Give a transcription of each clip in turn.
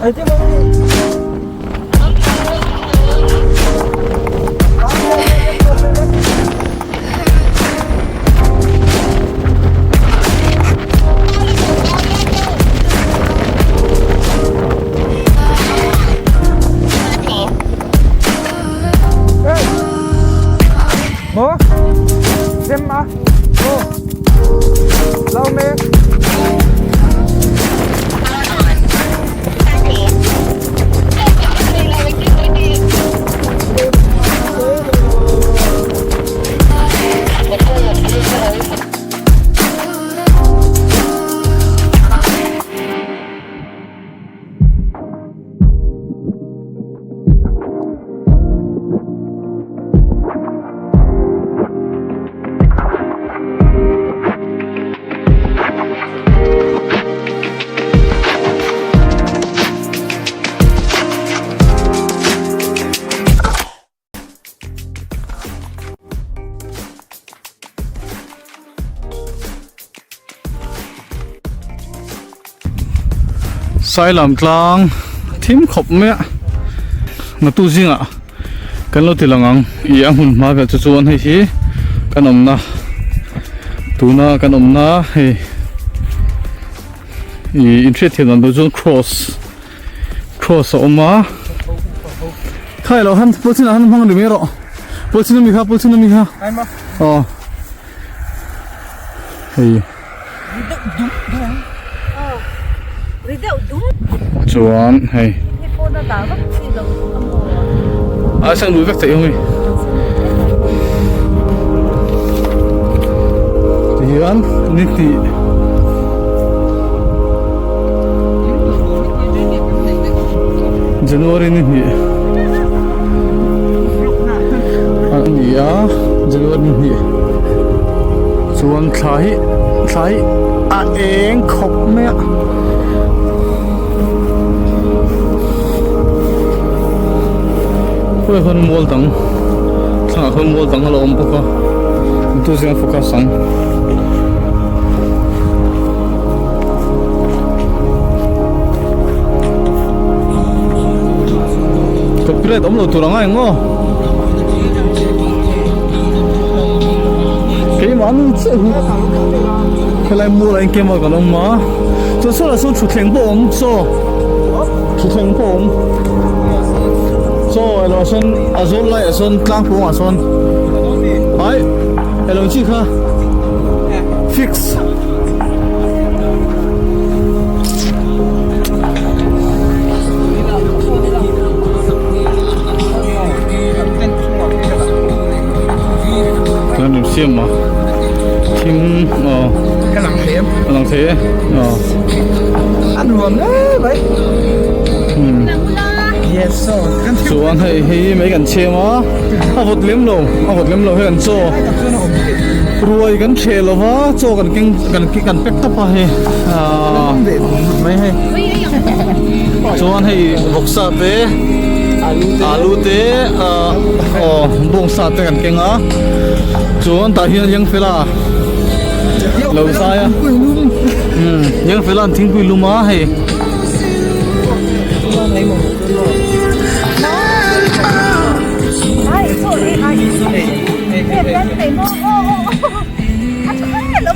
Maw? Chem a? Aw. Lau me. Sailam tlang thim khawp mai a natu zingah kan lo ti lang ang ih a hmun hma vel chu chuan hei hi kan awmna tuna kan awmna hei ih inhriat thiam dan tur chuan cross cross a awm a kha ilo han pawlchhin ah han hmang ri mai rawh pawlchhin ami kha pawlchhin ami kha aw hei chuan hei a sang lui vek theih ang hei tihian ni hnih January ni hnih a ni a January ni hnih chuan thla hi thla hi a eng khawp mai a. Khawi khawn mual dang thlangah khawn mual dang a lo awm bawk a tu zinga focus ang. Copyright awm lo tur anga eng aw keimah nu chiah hi helai mual ah hian keimah kan awm a chuan saw lah sawn thutthleng pawh a awm saw thutthleng pawh a awm saw elo ah sawn a zawl lai ah sawn tlang pawng ah sawn ai elo chi kha fix. Kan rim siam a thim aw ka lang thei em ka lang thei e aw a nuam hle mai yes so kan chuan hei hi mai kan chhem a a vawt lem lo a vawt lem lo hei kan chaw Ruai kan hreh lo va, chaw kan keng kan kan pack tawp a hei aaa chuan hei vawksa te alu te aaa aw bawngsa te kan keng a chuan tah hian Yangfela lo zai a umm Yangfela an thingpui lum a hei.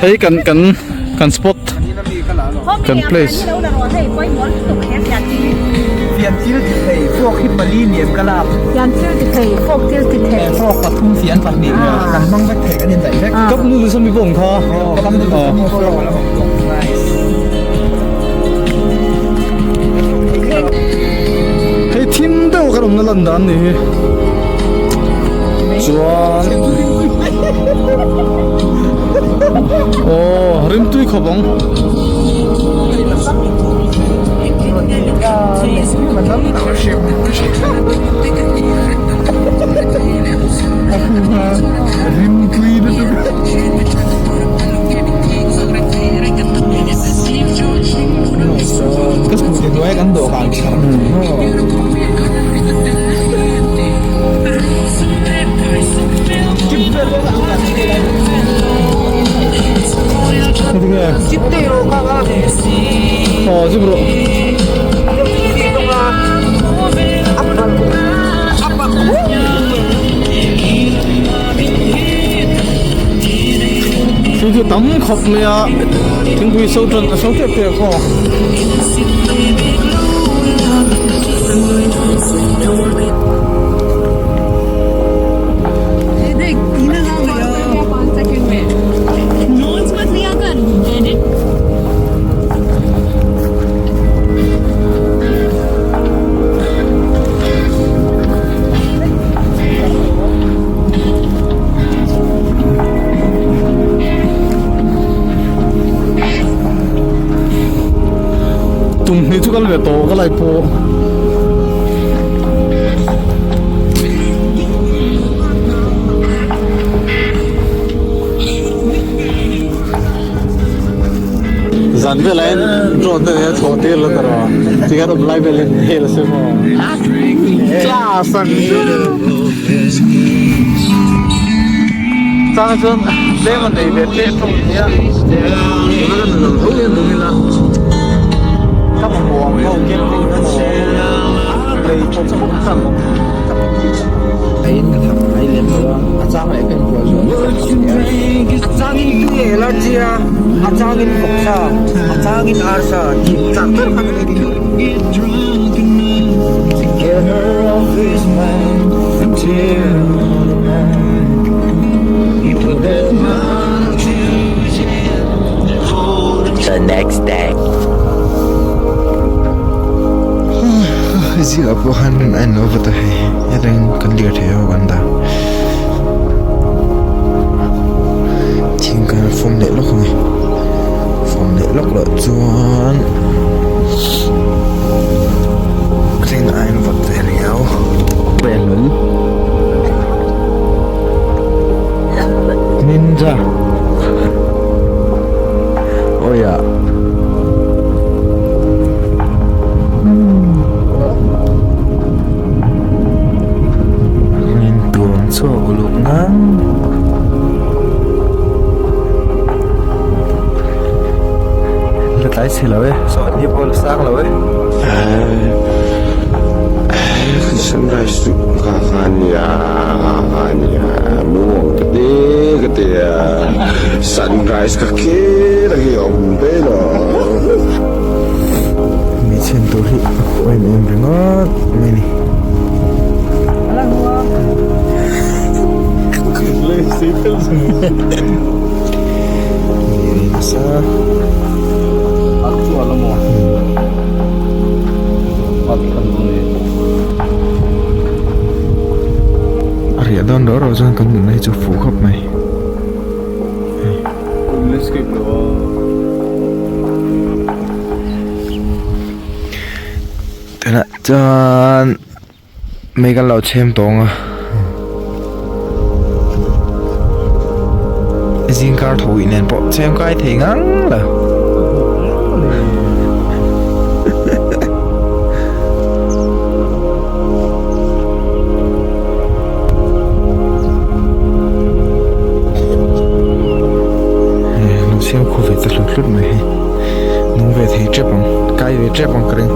Hei kan kan kan spot kan place Cup noodles ami pawh awm kha Hei thim deuh kan awmna lan dan ni hi chuan aw rimtui khawp ang. Ka scooty hnuai kan dawhkan chhar Aw zip rawh. Thil chu tam khawp mai a thingpui so tan a so tep tep aw. Tum hnih chu kal ve tawh ka lai pawh. Zan velah hian drone te nen thlawh tir la tawh a tikhan awm lai vel hian hel a sem aw class ang chang chuan tlem a nei ve teh thung nia tuna kan lo tho hian nung ila ka mamawh ang ho camping mamawh lei pawh chak chak A in ka thak mai lem lo a, a chang leh ka inbual zawh vek ka thak leh a. A changin tui el a tia, a changin vawksa, a changin arsa tih chak ber kha ka ni ding. The next day. Zingah pawh khan a en lo vat a hei hetah kan lirthei ho kan dah thing kan fawm leh lawk ang e fawm leh lawk loh chuan thleng a en vat ve riau. Ninja awi ah. Min tuam chhuak uluk ngang. La tlai chhe lo e, saw ni pawh la sang lo e. Sunrise chu ka ka nia ka nia muang ka te ka te a sunrise ka kher a hi a awm ve lo. Hmeichhe tur hi a khuh em em ringawt mai a ni. Nasa. A riah dawn rau rau chuan kan nunna hi chu fuh khawp mai. Tunah chuan mei kan lo chhem tawng a zingkar tho ih nen pawh chhem kai thei ngang lo. Lo siam khu ve ta hlut hlut mai hi nung ve thei tep ang kai ve tep ang ka ring.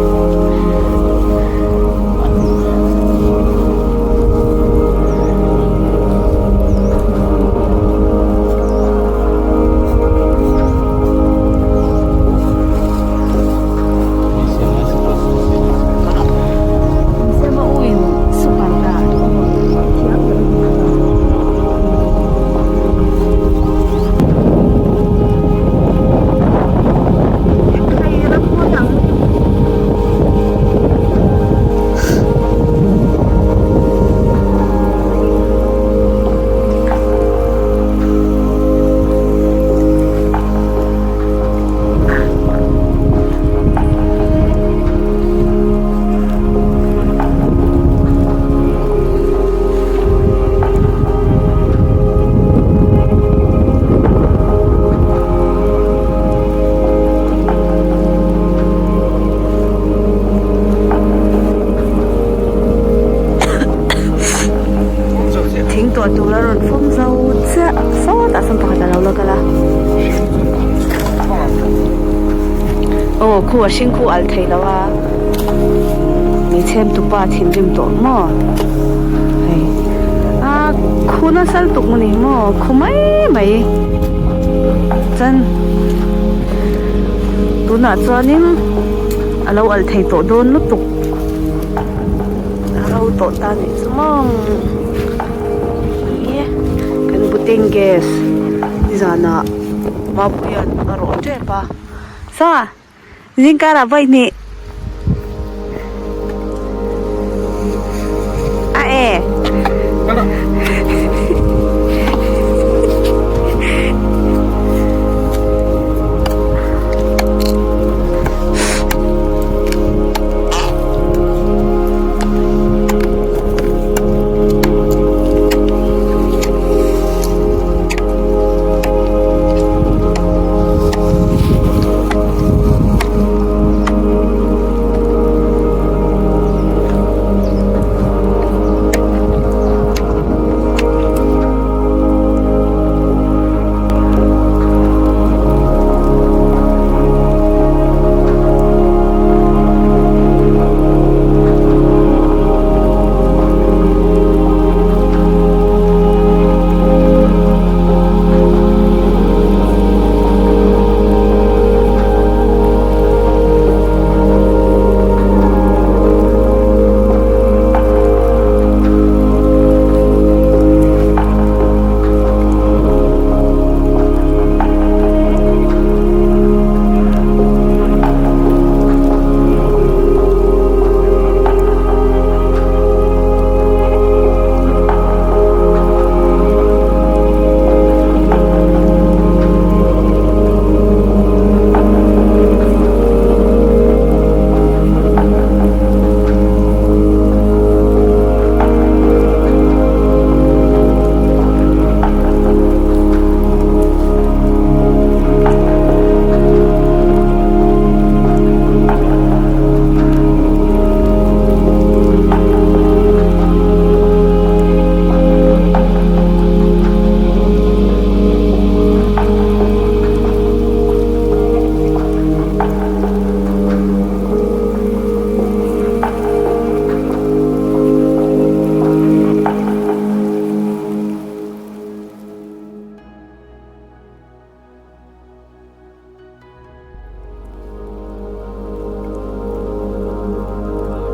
Thing tuah tur a rawn fawm zo chiah sawtah sawn pakhat a lo la kal a aw khu a hring khu al thei lo a hmeichhe tupa thinrim tawh maw hei a khu nasa lutuk maw ni maw khu mai mai. Chuan tunah chuanin a lo alh thei tawh dawn lutuk a ro tawh ta nih chu maw ih kan butane gas nizanah Mapuia'n a rawh tep a saw zingkarah vawihnih a e.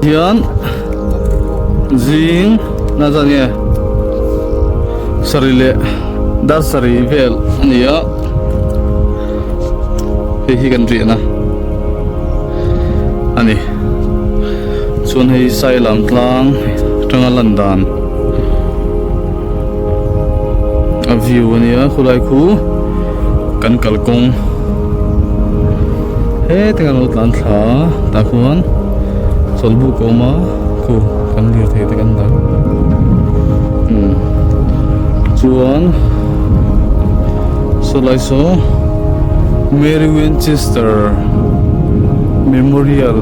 Hian zing na zan nge sarih leh dar sarih vel a ni a hei hi kan riahna a ni chuan hei sailam tlang atanga lan dan a view a nia khulai khu kan kalkawng heti kan lo tlan thla a tah khuan chawlhbuk a awm a khu kan lirthei te kan dah umm chuan sawlai saw Mary Winchester Memorial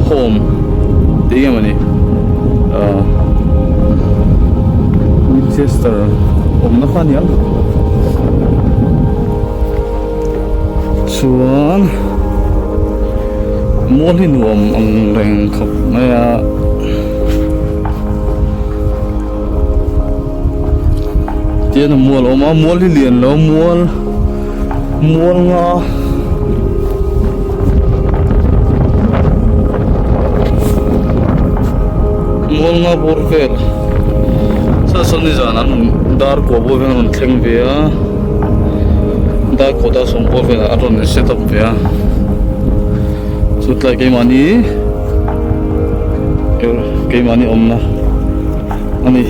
Home tih nge mawni ahh Winchester awmna kha a ni ang chuan mual hi nuam ang reng khawp mai a. Tian a mual a awm a mual hi lian lo mual mual nga mual nga bawr vel saw sawn nizan an dar kua bawr vel an rawn thleng ve a dar kua dar sawm bawr velah an rawn set up ve a chu tlai keimahni keimahni awmna a ni.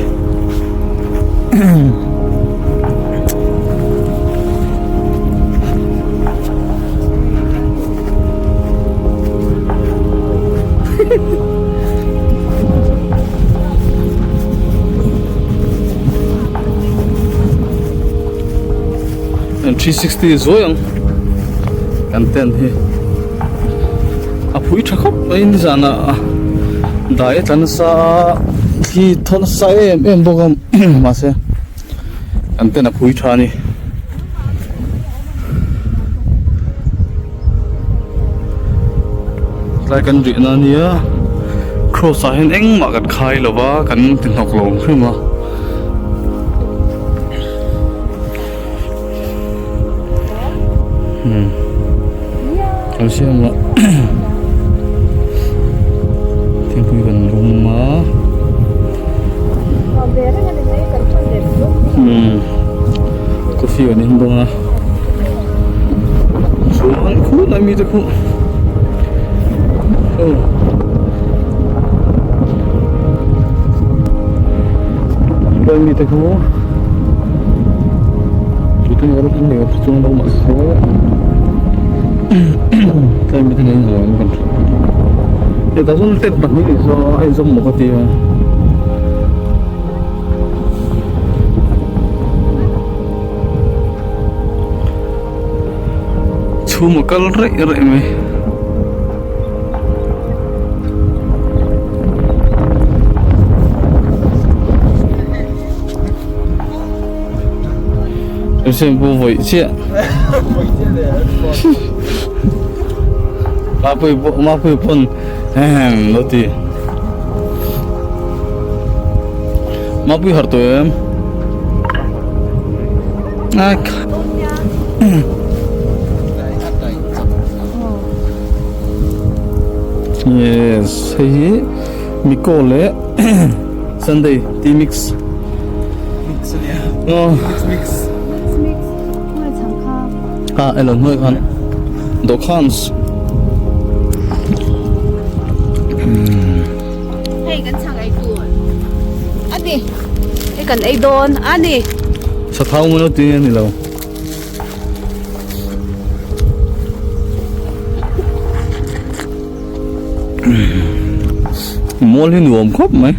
360 zuai ang kan tent hi a phui tha khawp mai nizan ah dai a tla nasa a thli thaw nasa em em bawk a mahse kan tent a phui tha a ni. Tlai kan rihna ania cross ah hian engmah kan khai lo va kan ti hnawk lo ang hrim a. Hmm. Kan siam a thingpui kan lum a. Hmm. Coffee kan in dawn a. Chuan khut ami te khu. Oh. Chuan mi te khu. Tute rawt in nei a chuang lo mahse tlai mi te nei zawh in kan hria hetah chuan step pahnih ni saw a inzawm maw ka ti a. Chhum a kal raih raih mai. Siam pawh vawi chiah Mapui pawh Mapui pawn ehem lo ti Mapui harh tawh em Ak Yes hei hi Miko leh Sunday tea mix Mix ania. Oh. Mix mix. Mix mix. Hnuai chhang kha. Ah elo hnuai khan Dokhans. Hei kan chhang ei tur. Ani. Hei kan ei dawn ani. Sathau mun lo ti ani lo. Mual hi nuam khawp mai.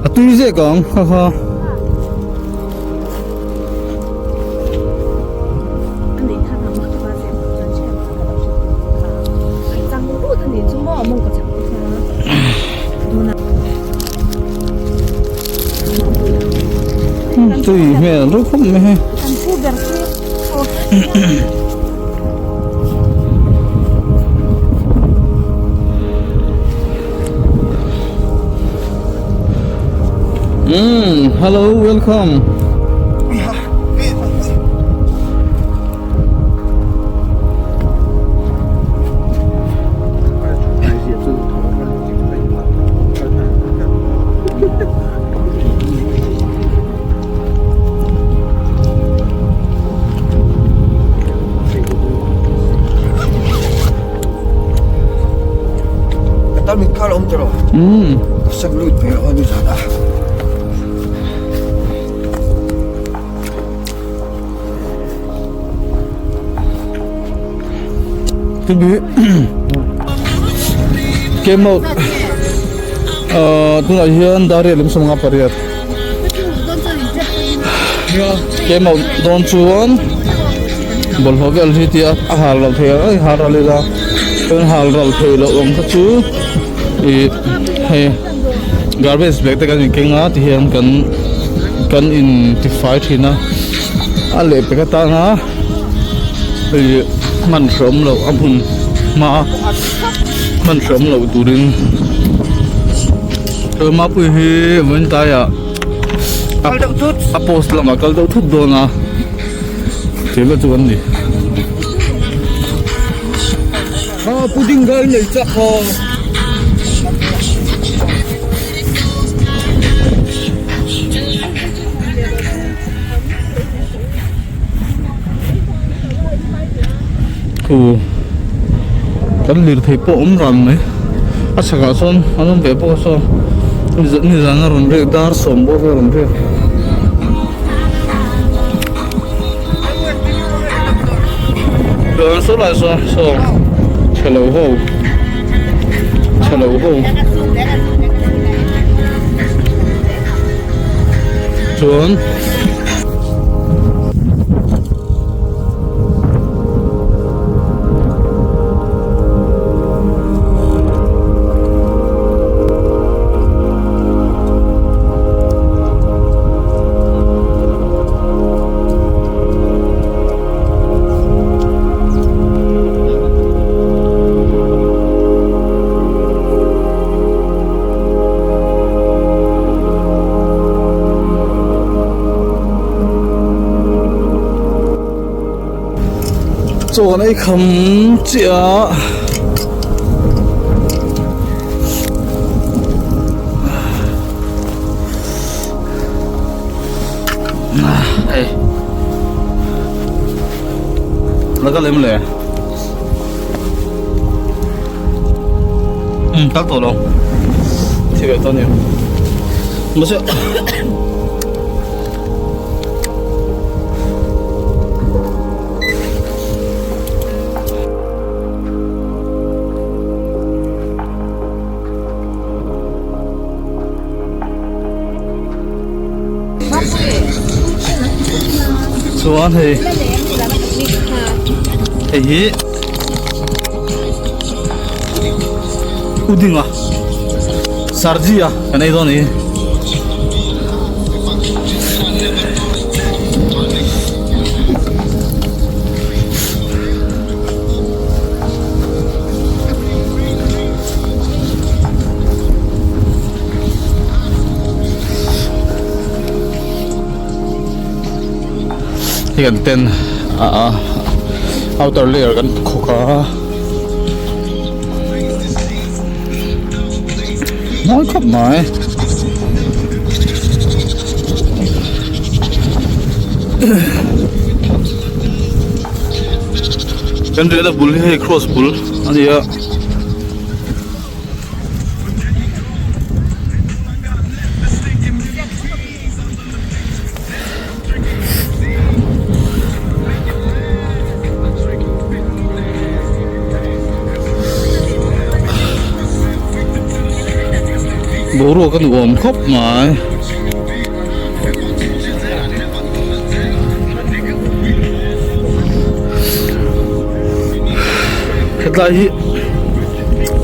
A tui zek ang kha kha. Tui hmel reuh khawp mai hei. Umm hello welcome. Umm. Came out ahh tunah hian dar riat lem sawmnga pariat came out dawn chuan bawlhhlawh vel hi tia a hal ral thei a hal ral ila chuan hal ral thei loh ang kha chu ih hei garbage bag te kan inkeng a tihian kan kan intifai thin a a lehpek atana. Hei hman hreawm loh a hmun hma hman hreawm loh turin he mapui hi vawiin tlaiah a post lamah kal deuh thut dawn a thil chu an ni. Pudding kha i nei chak a. Khu kan lirthei pawh awm ran mai a chhakah sawn an awm ve bawk a saw nizan a rawn riak dar sawm bawk a rawn riak. Saw lai saw saw chhelo ho chhelo ho. Chuan Chaw kan ei kham chiah a. Hei. La kal em le? Um, kal tawh lo. Thi ve tawh a ni. Mahse Chuan hei hei hi uding a sarji a kan ei dawn a ni. Hei kan tent a outer layer kan khawk a mawi khawp mai. Kan riahna bul hi hei cross bul a ni a. Boruak a nuam khawp mai. Hetlai hi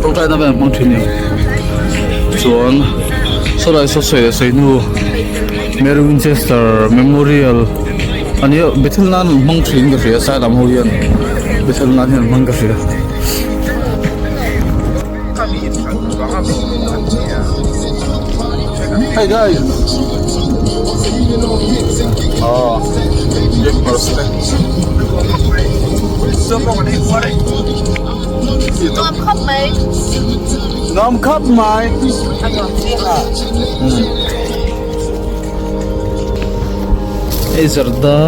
tawngtaina vel an hmang thin a ni chuan sawlai saw sawi leh sawi hnu Mary Winchester Memorial a nia Bethel nan an hmang thin ka hria sai lam ho hian Bethel nan hian an hmang ka hria. Hey guys. Oh, Nuam khawp mai. Nuam khawp mai. Hey zarda.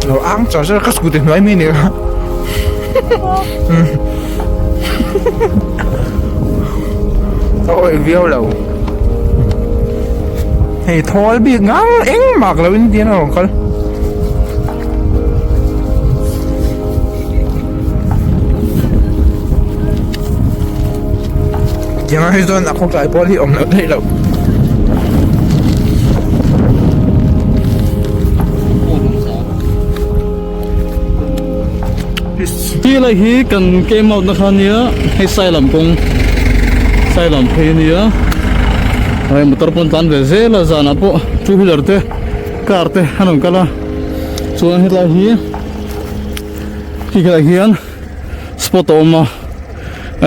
Lo ang char char ka scooty hnuai mai ni kha. Ka awih viau lo. Hei thawl bik ngang engmah ka lo in dian a rawn kal. Tiang hi chuan a khawtlai pawl hi awm loh theih loh. Ti lai hi kan came out na kha nia hei Sailam kawng Sailam phei ania hei motor pawn tlan ve zel a zanah pawh two wheeler te car te an rawn kal a chuan hetlai hi khi khilai hian spot a awm a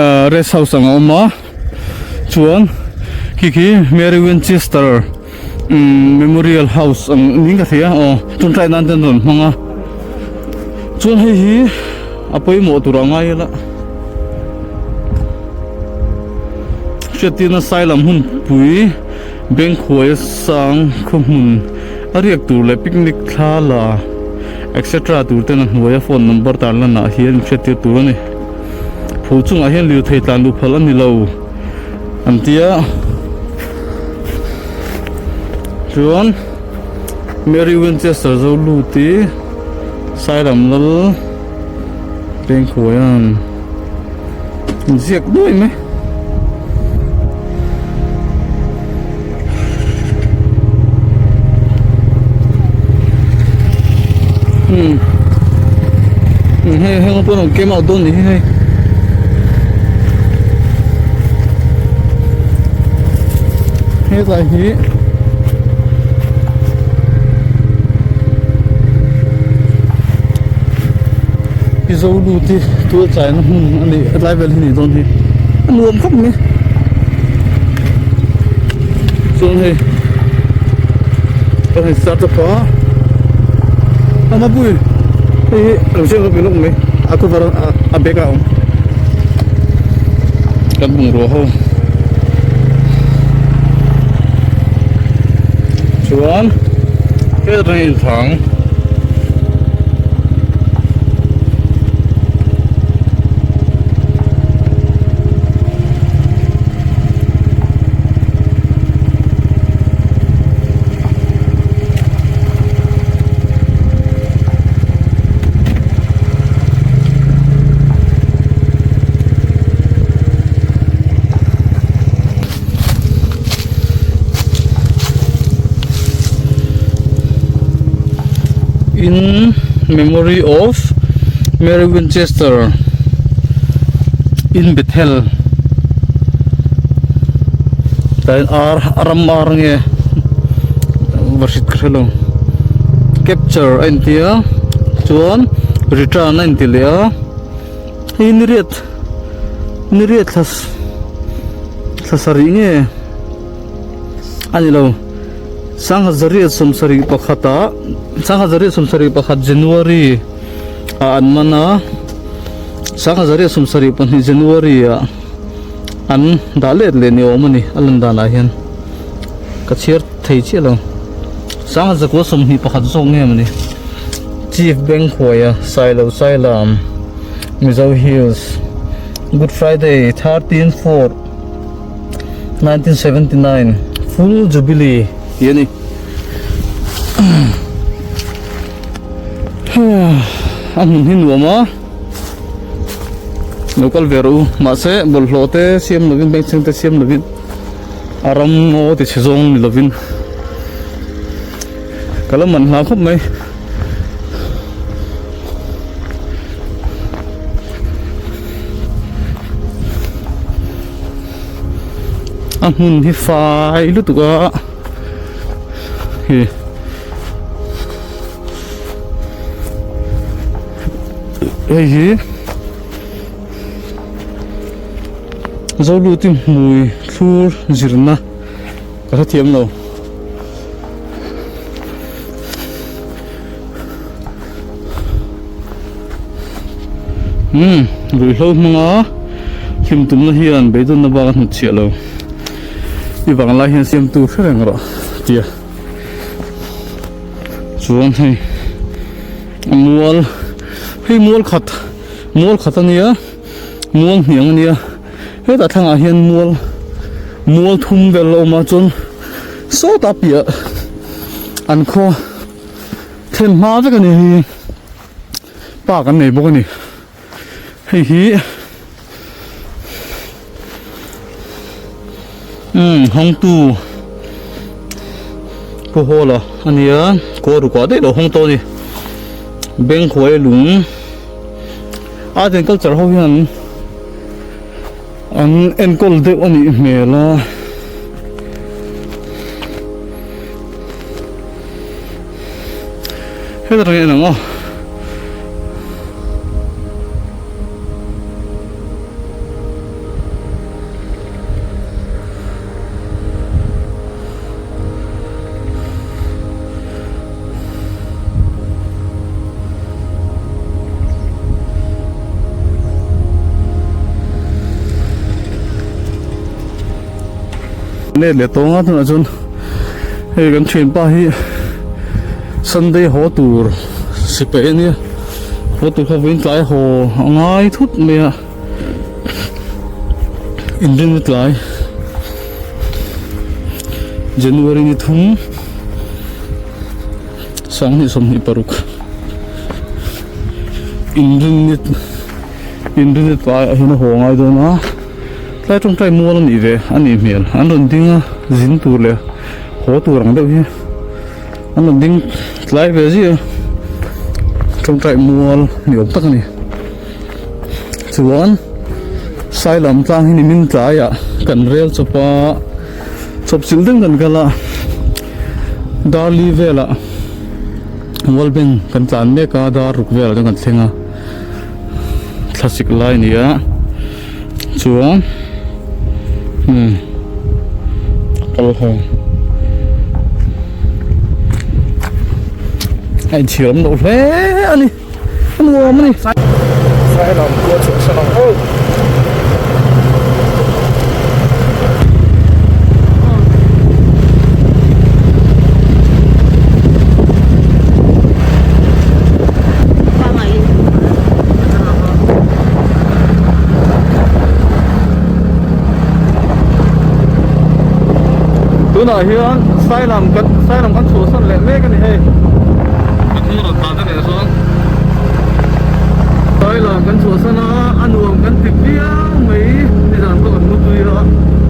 ahh rest house ang a awm a chuan khi khi Mary Winchester umm memorial house ang niin ka hria aw tawngtai nan te an rawn hmang a chuan hei hi a pawimawh tur a ngai ila hriattirna Sailam hunpui Bengkhuai sang khaw hmun a riak tur leh picnic thla la etc tur ten a hnuaia phone number tar lanah hian inhriattir tur a ni. Phul chungah hian lirthei tlan luh phal a ni lo an ti a chuan Mary Winchester zo lut hi Sailam lal Pengkhuaia'n inziak duai mai. Hmm. Hei heng pawh an came out dawn ni hi hei. Hetlai hi I zo lut hi tual chaina hmun a ni hetlai vel hi ni dawn hi a nuam khawp mai chuan hei kan han start up a a mapui hei hi lo cheng lawk lawk mai a cover a bag a awm kan bungrua ho chuan heta tang in thang. In memory of Mary Winchester in Bethel tlai ar a ram ar nge vahrit ka hrelo capture a intia chuan return a inti leh a hei niriat niriat thla thla sarih nge a ni lo sangha zariat sawmsarih pakhatah sangha zariat sawmsarih pakhat January ah an man a sangha zariat sawmsarih pahnih January ah an dah let leh ni awm a ni a lan danah hian ka chhiar thei chiah lo sangha zakua sawmhnih pakhat zawk nge maw ni Chief Bengkhuaia Sailo Sailam Mizo Hills Good Friday 13 4 1979 Full Jubilee tih a ni a hmun hi nuam a lo kal ve rawh u mahse bawlhhlawh te siam lovin bengchheng te siam lovin a ram ngaw ti chhe zawng ni lovin ka la man hla khawp mai. A hmun hi fai lutuk a hi hei hi Zoluti hmui thlur zirna ka hrethiam lo. Umm ruihhlo hmanga hlim tumna hian beidawnna bak a hnut chhiah lo i vanglai hian siamtu hre reng rawh tia chuan hei. Mual hei mual khat mual khat a nia mual hniang a nia hetah thlangah hian mual mual thum vel a awm a chuan sawtah piah an khaw thlen hma vek a ni hei park an nei bawk a ni hei hi umm hawngtu pu hawla a nia kaw rukah daih lo hawng tawh a ni bengkhuai lung art and culture ho hian an enkawl deuh a nih hmel a. Heta tang hian ang aw. Let leh tawng a tunah chuan hei kan thianpa hi Sunday haw tur sipai a nia haw tur kha vawiin tlai haw a ngai thut mai a inrinna tlai January ni thum sanghnih 26 inrinni inrinni tlai ah hian a haw ngai dawn a. Tlai tawngtai mual a nih ve a nih hmel an rawn ding a zin tur leh haw tur ang deuh hi an rawn ding tlai ve ziah a tawngtai mual ni awm tak a ni chuan sailam tlang hi nimin tlaiah kan rel chawp a chawp chilh deuh kan kal a darli velah world bank kan tlan mek a dar ruk velah chuan kan thleng a. Thlasik lai a ni a chuan umm kal ho a inchhir awm loh hle a ni a nuam a ni. Tunah hian Sailam kan Sailam kan chhuahsan leh mek a ni hei ka hnung rawn tlan ta leh chuan Sailam kan chhuahsan a a nuam kan ti viau mai nizan pawh kan mutui a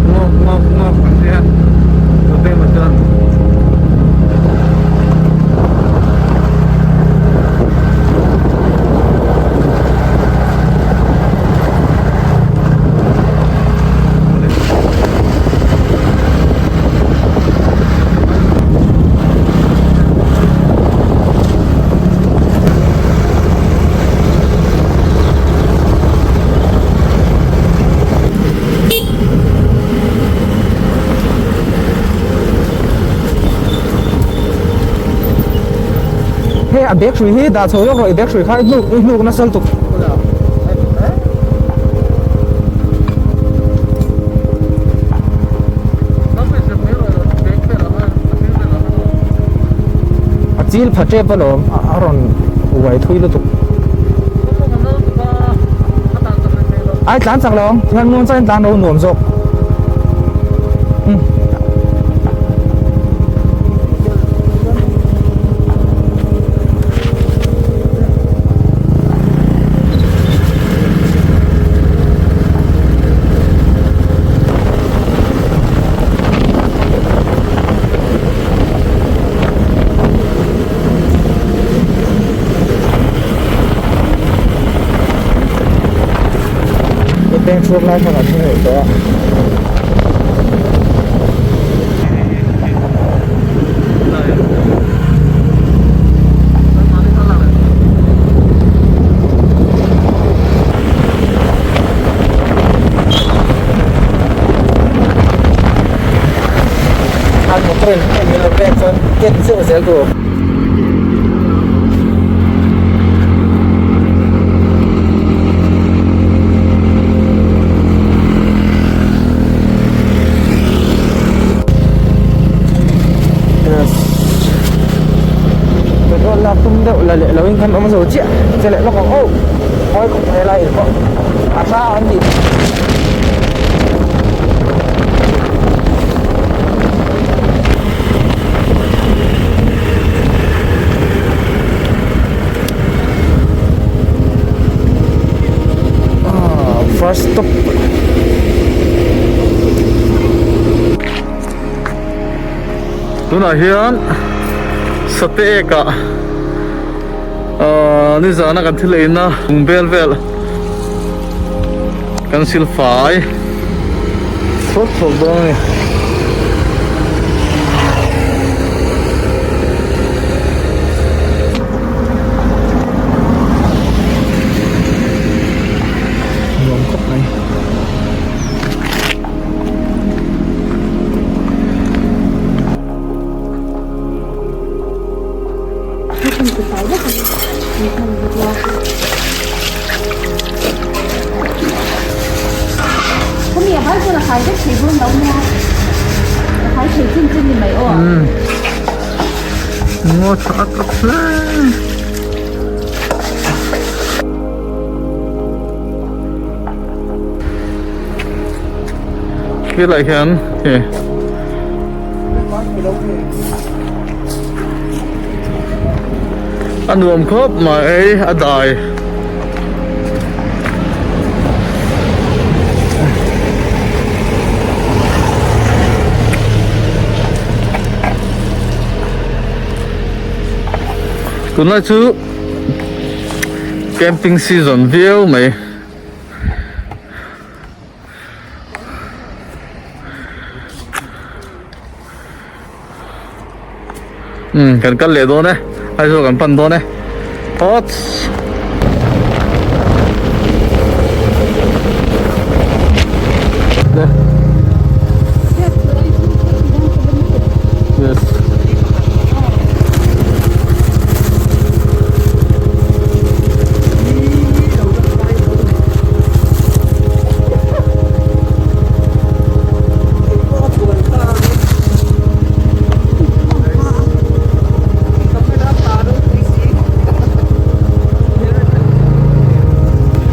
ngawk ngawk ngawk kan tia November chuan. Hei a bag hrui hi dah chho lawk rawh i bag hrui kha i hnuk i hnuk nasa lutuk. A chil pha tep alawm a rawn uai thui lutuk. Ai tlan chak lo ang tihian muang changin tlan ro nuam zawk. Peng chhuak lai khan a thleng leh tawh a. An motor in min lo pek chuan ken zeuh zel tur. Yes. Petrol Thlalak tum deuh la leh loin kan awm zo chiah che leh lawk ang aw mawi khawp mai lai in pawh a hrang an tih. First stop Tunah hian Sate ekah ahh nizana kan thil eina lung bel vel kan sil fai thawk thawk dawn a ni. Nuam khawp mai. Ngaw tha tak hle. Helai hian he a nuam khawp mai a dai tunlai chu camping season viau mai. Um kan kal leh dawn e Aizawl kan pan dawn e phawts. Yes.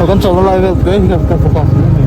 Kan chawlh na lai vel te hi kan focus hle mai.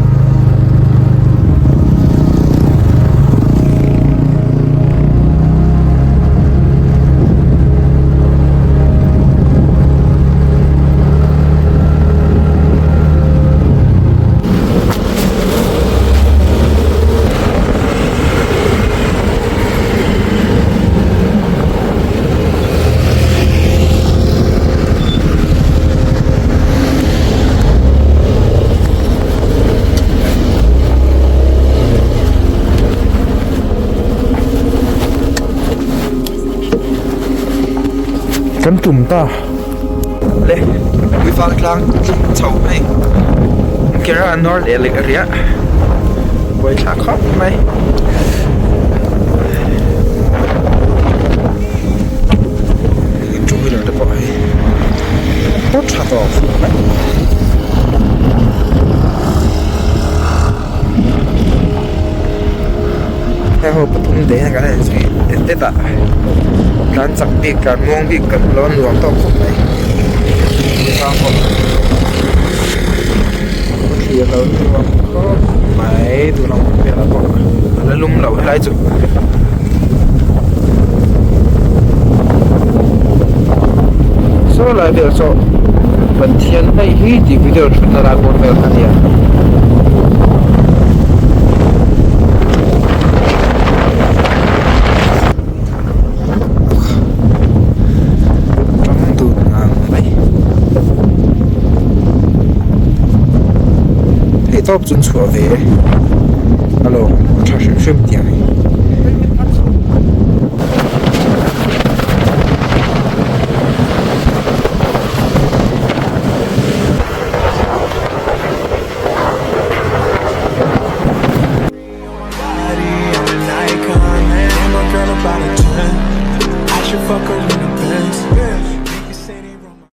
Kan tum ta le Uifang tlang chho hei kera an nawr leh leh riah buaithlak khawp mai. Two wheeler te pawh hei a tha tawh khawp mai. Heng ho pathum te hian kan han zui det det a tlan chak bik tlan muang bik kan lo nuam tawk khawp mai sang pawh thlir lo nuam khawp mai tun ang hun velah pawh a la lum lo helai chu. Saw lai vel saw Pathian hei hi tih video thutna lai bawr vel kha nia. Tang dun ang mai. Hei tawp chun chhuah ve alo tha hrim hrim tiang hi.